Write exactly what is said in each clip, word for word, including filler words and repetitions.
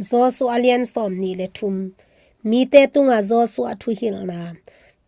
Joshua a lian sawm nih le thum. Mite tungah Joshua thuhilhna.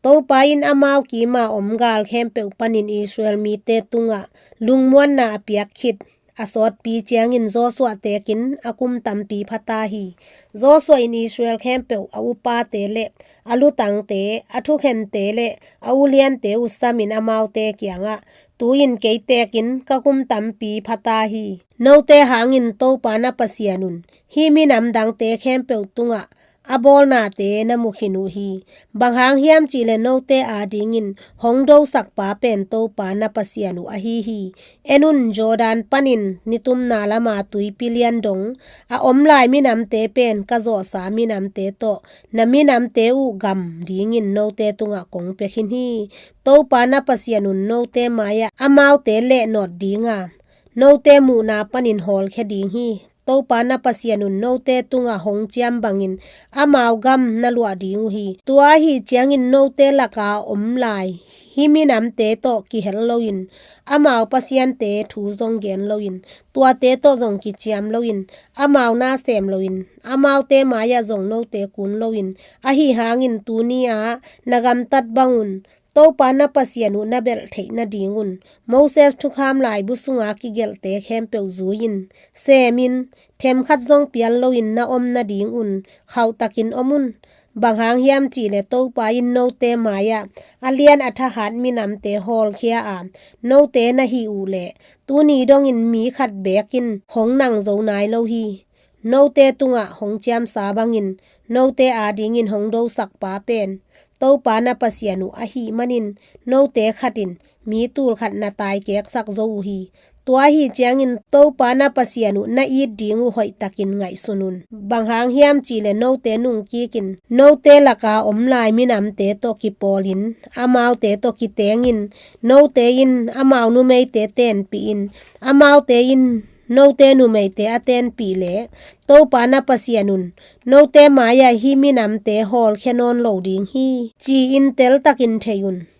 Topa in amau kima om gal khempeuh panin Israel mite tungah lungmuanna a piak khit a sawtpi ciangin Joshua tekin a kum tampi phata hi. Joshua in Israel khempeuh a upate le a lutangte, a thukhente le a uliante utsamin amaute kiangah, tu-in kei tekin ka kum tampi phata hi. Note hangin Topa na Pasian un hih minam dangte khempeuh tungah a bawlnate na mu khin uh hi. Bang hang hiam cihleh note adingin hong dosak pa pen Topa na Pasian uh ahi hi. En un, Jordan panin nitumna lama tuipi lian dong a om lai minamte pen ka zawhsa minamte tawh na minamte uh gam dingin note tungah kong pia khin hi. Topa na Pasian un note mai-ah amaute lehnawt dinga note muhna panin hawlkhia ding hi. Topa na Pasian un note tungah hong ciam bangin amau gam na luah ding uh hi. Tua ahi ciangin note laka om lai hih minamte tawh kihel loin, amau pasiante thu zong gen loin, tuate tawh zong kiciam loin, amau na sem loin, amaute mai-ah zong note kun loin, ahi hangin tuni-ah na gamtat bangun Topa na Pasian uh na belh theih nadingun Moses thukham laibu sunga kigelhte khempeuh zui-in, semin, themkhat zong pial loin na om nadingun khauhtakin om un. Bang hang hiam cihleh Topa in note mai-ah a lian a thahat minamte hawlkhia a note na hih uh leh tuni dongin mi khat beek in hong nang zo nai lo hi. Note tungah hong ciamsa bangin note adingin hong dosak pa pen Topa na Pasian uh ahih manin note khatin mi tul khat na taikeksak zo uh hi. Tua ahi ciangin Topa na Pasian uh na it ding uh hoihtakin ngaihsun un. Bang hang hiam cihleh note nungkikin note laka om lai minamte tawh kipawlin amaute tawh kitengin, note in amau numeite tenpihin, amaute in note numeite a tenpih leh Topa na Pasian un note mai-ah hih minamte hawlkhia nawn lo ding hi, ci-in teltakin thei un.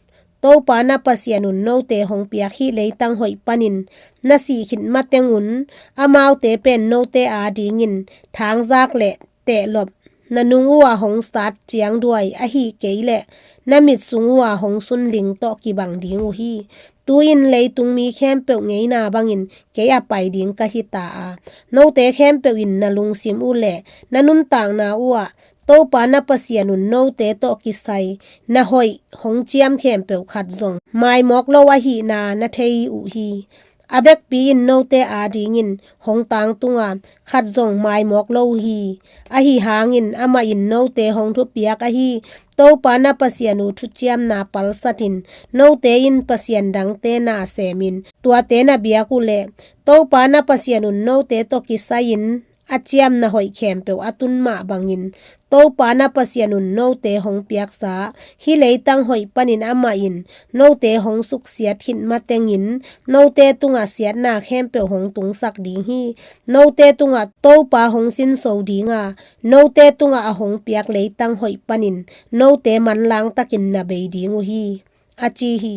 Topa na Pasian un note hong piak hih leitang hoih panin na sih khit matengun amaute pen note adingin thangzak le tehlop, na nung uh a hong sat ciangduai ahi kei leh na mit sung uh a hong sunling tawh kibang ding uh hi. Tu-in leitung mi khempeuh ngeina bangin kei a pai ding ka hi ta a, note khempeuh in na lungsim uh le na nuntakna uh ah Topa na Pasian un note tawh kisai na hoih hong ciam khempeuh khat zong maimawk lo ahihna na thei uh hi. A vekpi in note adingin hong tangtunga khat zong maimawk lo uh hi. Ahi hangin amah in note hong thupiak ahi Topa na Pasian uh thuciamna palsatin, note in pasian dangte na semin tuate na biak uh leh Topa na Pasian un note tawh kisai-in a ciamna hoih khempeuh a tun mah bangin Topa na Pasian un note hong piaksa hih leitang hoih panin amah in note hong suksiat khit matengin note tungah siatna khempeuh hong tungsak ding hi. Note tungah Topa hong sinso dinga note tungah a hong piak leitang hoih panin note manlangtakin na bei ding uh hi, a ci hi.